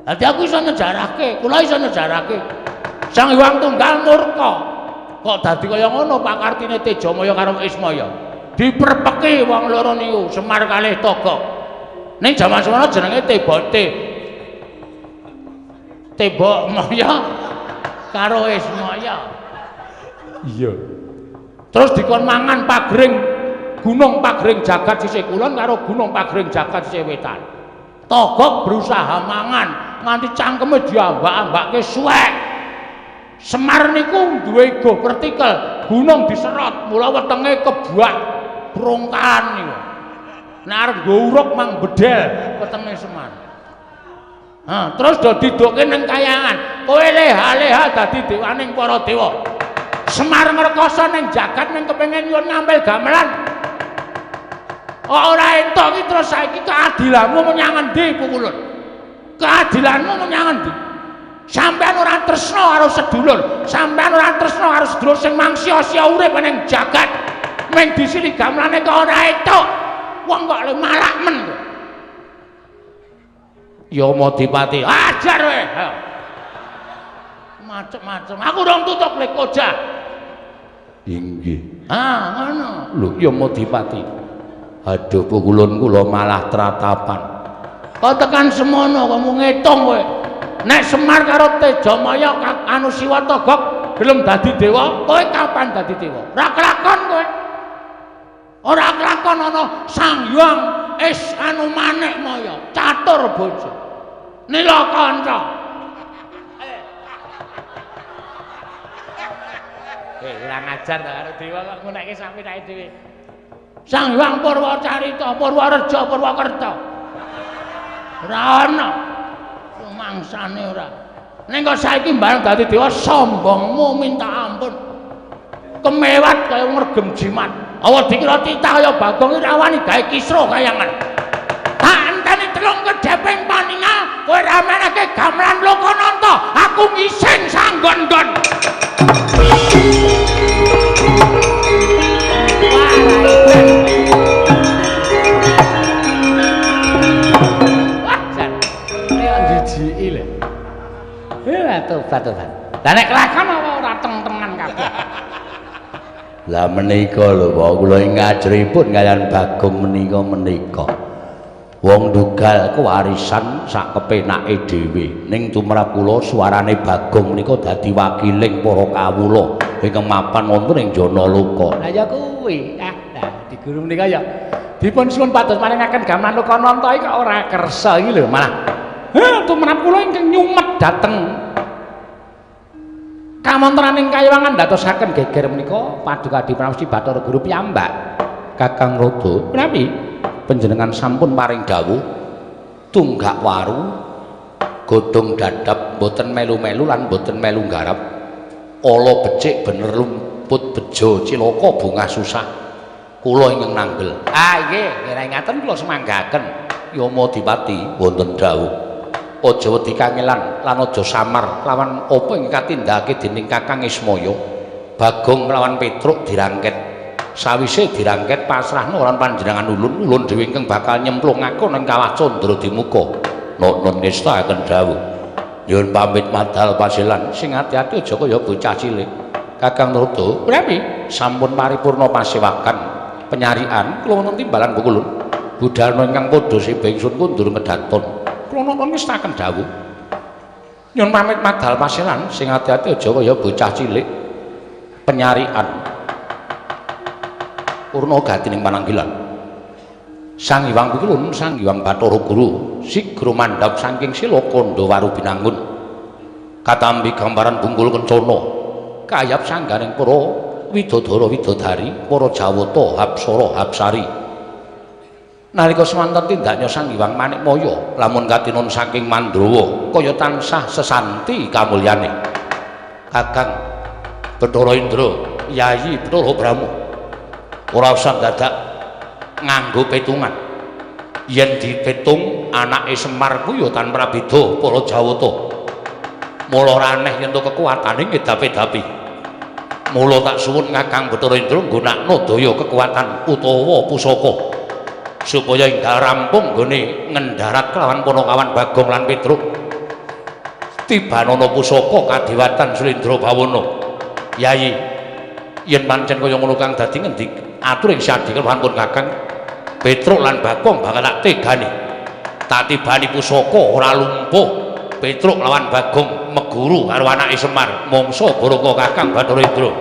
Dadi aku iso nyejarahke, kula iso nyejarahke. Sang Hyang Tunggal murka. Kok dadi kaya ngono pakartine Tejamaya karo Ismaya. Diperpeki wong loro niku, Semar kalih Togok. Ning jaman semono jenenge Tebote. Tebok Maya karo Ismaya. Iya. Terus dikon mangan pagring Gunung Pagring Jagat sisih kulon karo Gunung Pagring Jagat sisih wetan. Togok berusaha mangan nganti cangkeme diambak-ambake suwek. Semar niku duwe ego vertikal, gunung diserot, mula wetenge kebuak brongkahan niku. Nek arep nggo uruk mang bedel wetenge Semar. Ha, terus do didokke ning kayangan. Kowe leha-leha dadi dewaning para dewa. Semar ngrekoso ning jagat ning kepengin nyuwun ngampil gamelan. Ora entuk iki terus saiki keadilanmu menyang endi Pukulun? Keadilanmu menyang endi? Sampeyan ora tresna karo sedulur, sampeyan ora tresna karo sedulur sing mangsia-sia urip ning jagat. Mung disili gamelane kok ora entuk. Wong kok le malak men. Ya Madipati, ajar kowe. Macem-macem. Aku rong tutup le koja. Inggih. Ah, ngono. Lho, ya Madipati. Aduh Pukulun kula malah tratapan. Kok tekan semono kamu ngitung kowe. Nek Semar karo Tejamaya anu Siwa Togok gelem dadi dewa, kowe kapan dadi dewa? Ora kelakon kowe. Ora kelakon ana Sang Hyang Is anu Manik Maya, catur bojo. Nila kanca. Kurang ajar ta karo dewa kok ngunekke sampeyan dhewe. Sang Hyang Purwacarita, Purwareja, Purwakerta. Ora ana rumangsane ora. Ning kok saiki mbareng dadi dewa sombongmu minta ampun. Kemewat kaya ngregem jimat. Awa dikira titah kaya Bagong iki ra wani gawe kisra kayangan. Tak enteni telung kedheping paningal, kowe ra menehke gamelan Lokananta, aku ngising sanggon-nggon. Wah, jan. Nek jijiki lho. Tobat-tobat. Lah nek kelakon apa ora teng-tengan kabeh. Lah menika lho Pak, kula ing ngajripun kaliyan Bagong menika. Wong dugal kewarisan sak kepenake dhewe. Ning tumrap kula suarane Bagong menika dadi wakiling para kawula ingkang mapan wonten ing Janaloka. Lah ya kuwi. Ah, lah di guru menika ya dipun suwun pados maringaken gamelan Lokananta iki kok ora kersa iki lho malah. Heh, tumrap kula ingkang nyumet dhateng kamontenaning kayiwangan ndadosaken geger menika Paduka Pramesti Bathara Guru piyambak. Kakang Rada, Menawi panjenengan sampun paring dawuh tunggak waru godhong dadap mboten melu-melu lan mboten melu nggarap. Ala becik bener lumput bejo cilaka bungah susah. Kula ingkang nanggel. Ah nggih, nggih ngaten kula semanggaken. Yama Dipati wonten dawuh. Aja wedi kangelan lan aja samar lawan apa ing katindakake dening Kakang Ismaya. Bagong lawan Petruk dirangket. Sawise dirangket pasrahno lan panjenengan ulun, ulun dhewe ingkang bakal nyemplungake ning kawah Candra Dimuka. Nuwun ngestakaken dawuh. Nyuwun pamit madal pasilan, sing ati-ati aja kaya bocah cilik. Kakang Rada, Prami sampun paripurna pasewakan penyarian kula wonten timbalan Pukulun. Budalna ingkang padha seba ingsun kundur ngedaton. Kula nuwun ngestakaken dawuh. Nyuwun pamit madal pasilan, sing ati-ati aja kaya bocah cilik. Penyarian purna gatining pananggilan. Sang Hyang Pikulun, Sang Hyang Bathara Guru sigra mandhap saking sila kandha waru binangun. Katampi gambaran bungkul kencana kayap sangganing para widodara widodari, para Jawata Hapsara Hapsari. Nalika semanten tindaknya Sang Hyang Manikmaya lamun katinon saking Mandrawa kaya tansah sesanti kamulyane. Kakang Bathara Indra, Yayi Bathara Brahma, ora usah dadak nganggo petungan. Yen dipetung anake Semar kuwi ya tanpa beda para Jawata. Mula ora aneh yen to kekuatane ngedapi-dapi. Mula tak suwun Kakang Bathara Indra nggunakno daya kekuatan utawa pusaka supaya enggal rampung nggone ngendharat kelawan Panakawan Bagong lan Petruk. Tibanana pusaka kadewatan Sulindra Bawana. Yayi, yen pancen kaya ngono kang dadi ngendi aturing sadhi keluhan pun Kakang Petruk lan Bagong bakal tak tegani. Tak tibani pusaka ora lumpuh. Petruk lawan Bagong meguru karo anake Semar mangsa baraka Kakang Bathara Indra.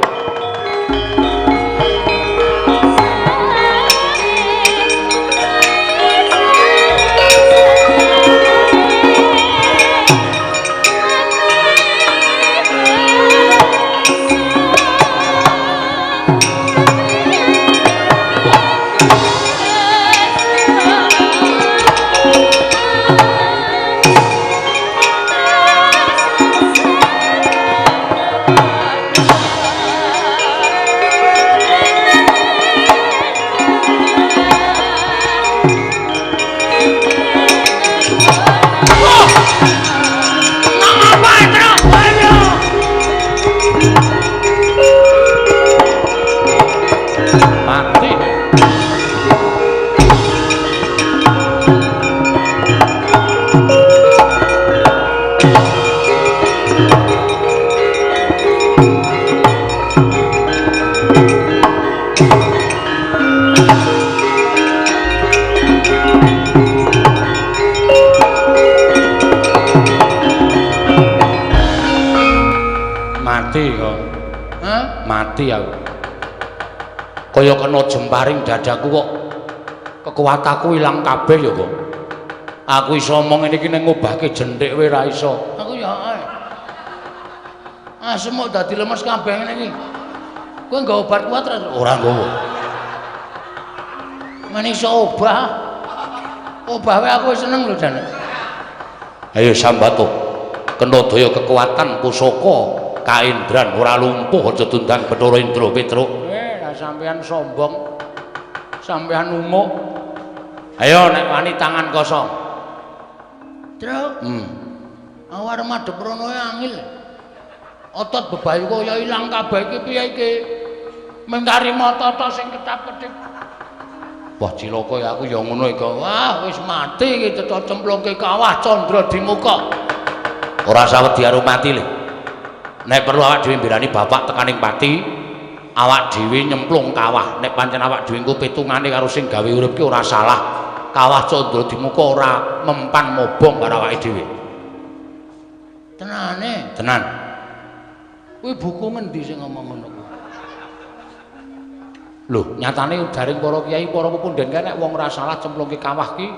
Mati aku. Kaya kena jemparing dadaku kok kekuatanku ilang kabeh ya kok. Aku iso omong ngene iki ning ngobahke jenthik kowe ra iso. Aku ya ae. Asem kok dadi lemes kabeh ngene iki. Kowe nggawa obat kuat ra? Ora nggawa. Men iso obah. Obah wae aku wis seneng lho jane. Ayo sambato. Kena daya kekuatan pusaka kaendran ora lumpuh aja tundang Bathara Indra Petruk. Lah sampean sombong. Sampean umuk. Ayo nek wani tangan kosong. Truk. Aku arep madhep rono angil. Otot bebayu kaya ilang kabeh iki piye iki? Mengkari mata tok sing ketap-ketip. Wah cilaka ya aku ya ngono iki. Wah wis mati iki cetha cemplungke kawah candra di muka. Ora usah wedi karo mati le. Nek perlu awak dhewe mbelani bapak tekaning pati, awak dhewe nyemplung kawah. Nek pancen awak dhewe engko petungane karo sing gawe urip ki ora salah. Kawah candra di muka ora mempan mobong karo awake dhewe. Tenane? Tenan. Kuwi buku ngendi sing ngomong ngono kuwi? Lho, nyatane udaring para kiai, para pepunden kae nek wong ora salah cemplungke kawah ki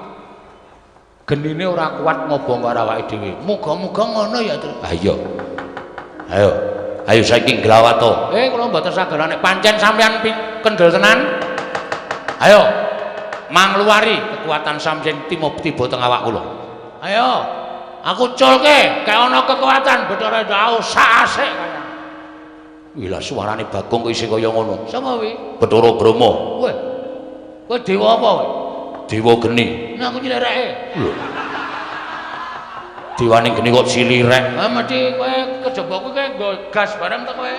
genine ora kuat ngobong karo awake dhewe. Muga-muga ngono ya, Tru. Ha iya. Ayo, ayo saiki nglawato. Kula mboten saged nek pancen sampean kendel tenan. Ayo, mangluwari kekuatan sampeyan tiba teng awak kula. Ayo, aku culke, kaya ana kekuatan Bathara Indra sak asik kaya. Wih lah suarane Bagong kok isih kaya ngono. Sapa kuwi? Bathara Brahma. Weh. Kowe dewa apa kowe? Dewa geni. Nah aku nyilireke. Lho. Dewane geni kok cilirek. Ah mesti kowe kejaba kuwi kowe nggo gas bareng to kowe.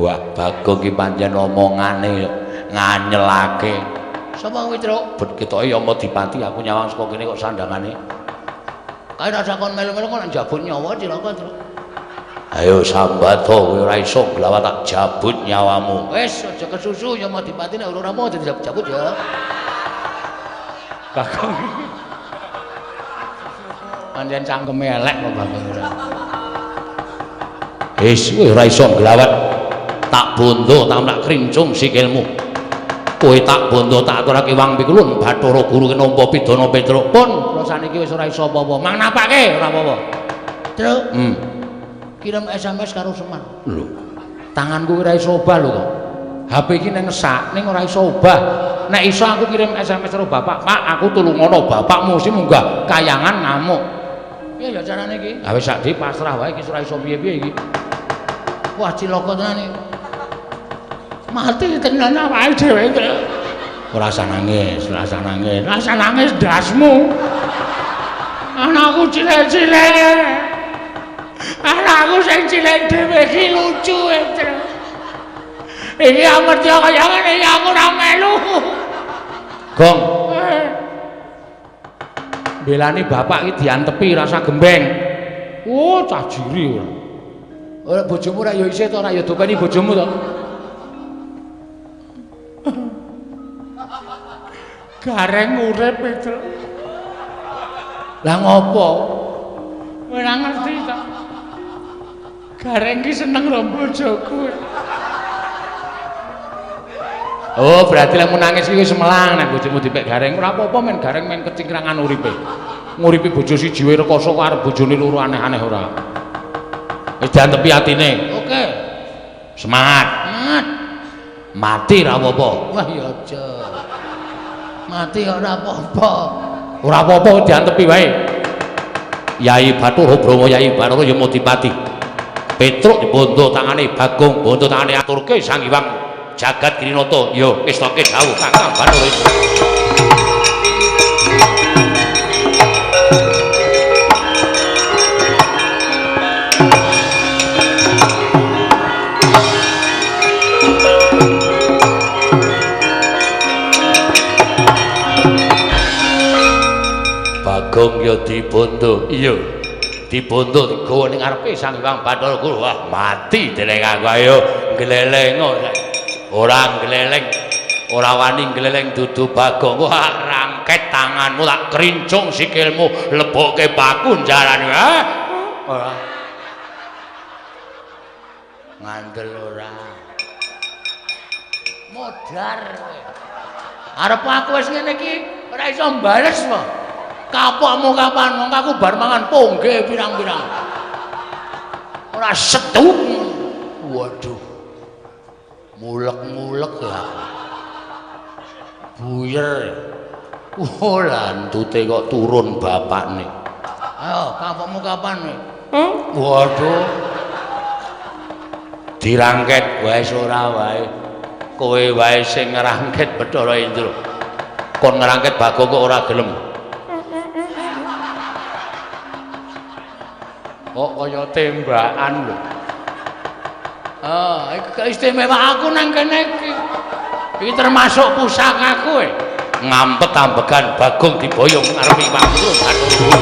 Wah, Bagong ki pancen omongane nganyelake. Sapa kuwi, Truk? Bet ketoke Yama Dipati aku nyawang saka kene kok sandangane. Kae rasa kon melu-melu kok nek njabut nyawa cilaka, Truk. Ayo sambato kowe ora iso nglawat tak jabut nyawamu. Wis aja kesusu Yama Dipati nek ora mau dijabut-jabut ya. Bagong. Pancen cangkeme elek kok Bagong ora. Wis kowe ora iso nglawat tak bondo tak krincung sikilmu. Kowe tak bondo tak aturake wang pikulun Bathara Guru nampa pidana Petruk. Pun kula saniki wis ora iso apa-apa. Mang napake ora apa-apa. Truk. Kirim SMS karo Semar. Lho. Tanganku ora iso obah lho kok. HP iki nang ngesak ning ora iso obah. Nek iso aku kirim SMS karo bapak, "Pak, aku tulungono bapakmu sing munggah kayangan ngamuk." Piye ya carane iki? Ha wis sak pasrah wae iki ora iso piye-piye iki. Wah, cilaka tenan iki. Mati tenan awake dhewe. Ora usah nangis, ora usah nangis. Ora usah nangis ndasmu. Anakku cilik-cilik. Anakku sing cilik dhewe iki lucu e. Iki amarga kaya ngene iki aku ora melu. Gong. Belani bapak iki diantepi rasa gembeng. Oh, cah jiri ora. Ora bojomu ora ya isih to ora ya dopeni bojomu to. Gareng urip itu. Lah ngopo? Ora ngerti to. Gareng ki seneng karo bojoku. Oh, berarti lek nangis iki wis melang nek bojomu dipek gareng. Ora apa-apa men gareng men kecingkrangan uripe. Nguripi bojo siji wae rekoso kok arep bojone loro aneh-aneh ora. Wis diantepi atine. Oke. Semangat. Semangat. Mati ra apa-apa. Wah ya aja. Mati ora apa-apa. Ora apa-apa diantepi wae. Yai Bathara Brahma Yai Bathara Yamadipati. Petruk dibondo tangane Bagong, bondo tangane aturke Sang Hyang Jagat Girinata. Ya ngestake dawuh Kakang Bathara. Bagong ya dibondo. Iya. Dibondo digawa ning ngarepe Sang Hyang Bathara Guru. Wah, mati dening aku. Ayo gleleng. Ora gleleng. Ora wani gleleng dudu Bagong. Wah, rangket tanganmu tak krincung sikilmu, lebokke paku njarane. Ha? Ora. Ngandel ora. Modar kowe. Arep aku wis ngene iki ora iso mbales po. Kapokmu kapan wong aku bar mangan pongge pirang-pirang. Ora setu. Waduh. Mulek-mulek ya. Buyer. Oh, lantute kok turun bapakne. Ayo, kapokmu kapan kowe? Waduh. Dirangket wae ora wae. Kowe wae sing ngrangket Bathara Indra. Kon ngrangket Bagong kok ora gelem. Kok kaya tembakan lho. Ah, iki keistimewa aku nang kene iki. Iki termasuk pusakaku e. Ngampet ambegan Bagong diboyong ngarepe Iwak Bathara.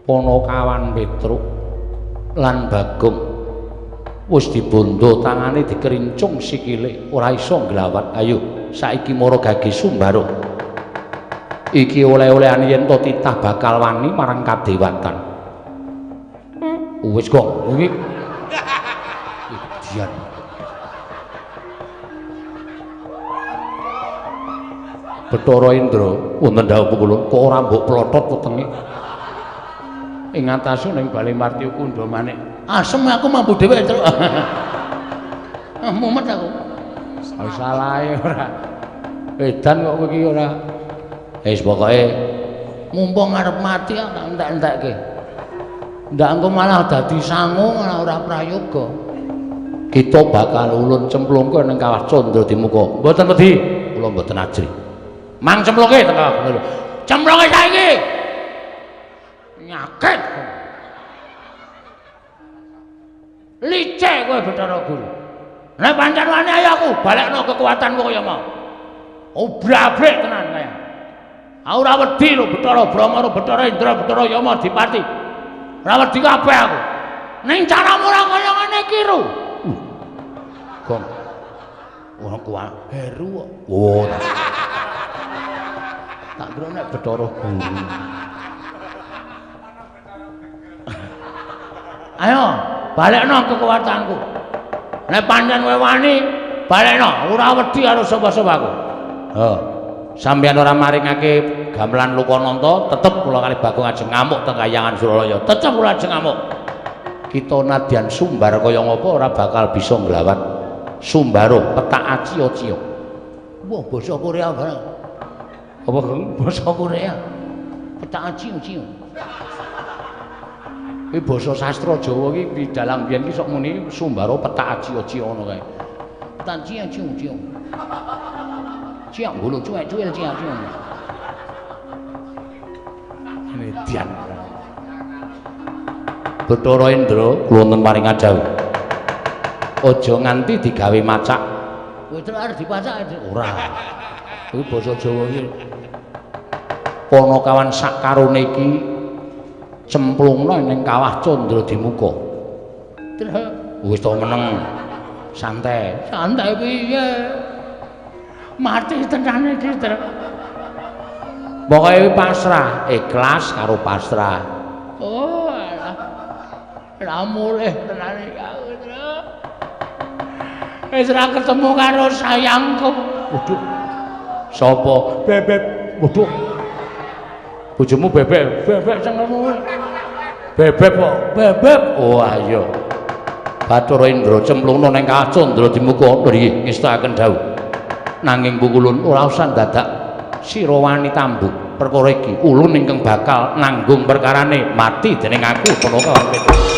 Ponokawan Petruk lan Bagong wis dibondo tangane dikerincung sikile ora iso nglawat. Ayo saiki mara gage Sumbara. Iki oleh-olehane yen to titah bakal wani marang kadewatan. Wis kok iki Dian. Bathara Indra wonten dawuh kula kok ora mbok plotot wetenge. Ing atase ning Bale Martya Kundha manik. Asem aku mampu dhewe, Truk. Mumet aku. Salahe ora. Edan kok kowe iki ora. Wis pokoke mumpung arep mati tak entek-entekke. Ndak engko malah dadi sangu malah ora prayoga. Kita bakal ulun cemplungke ning kawah Candra Dimuka. Mboten wedi, kula mboten ajri. Mang cemplungke teng kawah. Cemplungke saiki. Nyakit. Licik kowe Bathara Guru. Nek pancen wani ayo aku balekno kekuatanku kaya mau. Obrabrik tenan kaya. Aku ora wedi lho Bathara Brahma karo Bathara Indra, Bathara Yama Dipati. Ora wedi kabeh aku. Ning caramu ora kaya ngene iki, Ru. Gong. Wah, kuwi Heru kok. Oh. Tak kira nek Bathara Guru. Ayo, balekno kekuatanku. Nek pancen kowe wani, balekno. Ora wedi karo sapa-sapa aku. Heh. Sampeyan ora maringake gamelan Lokananta, tetep kula kalih Bagong ajeng ngamuk teng Kahyangan Suralaya. Tetep kula ajeng ngamuk. Kita nadyan sumbar kaya ngapa ora bakal bisa nglawan Sumbaro petak acio-cio. Wah, basa Korea barang. Apa, Geng? Basa Korea. Petak acio-cio. Kuwi basa sastra Jawa iki dalang biyen iki sok muni Sumbaro petak acio-cio ngono kae. Petak acio-cio. Ciak ngulu cuek-cuel ciak-ciak. Median. Bathara Indra kula wonten paring dawuh. Aja nganti digawe macak. Kowe terus arep dipacak ora. Kuwi basa Jawa iki. Panakawan sak karone iki cemplungna ning kawah Candra Dimuka. Terus wis to meneng. Santai. Santai piye? Mati tenan iki, Tru. Pokoke pasrah, ikhlas karo pasrah. Oh, alah. Lah mulih tenan iki aku, Tru. Wis ora ketemu karo sayangku. Waduh. Sapa? Bebek. Waduh. Bojomu bebek. Bebek sing ngono. Bebek kok. Bebek. Oh, ayo. Bathara Indra cemplungna ning kawah Candra Dimuka. Nggih, ngestakaken dawuh. Nanging pukulun ora usah dadak sira wani tambuk perkara iki. Ulun ingkang bakal nanggung perkarane mati dening aku Panakawan Petruk.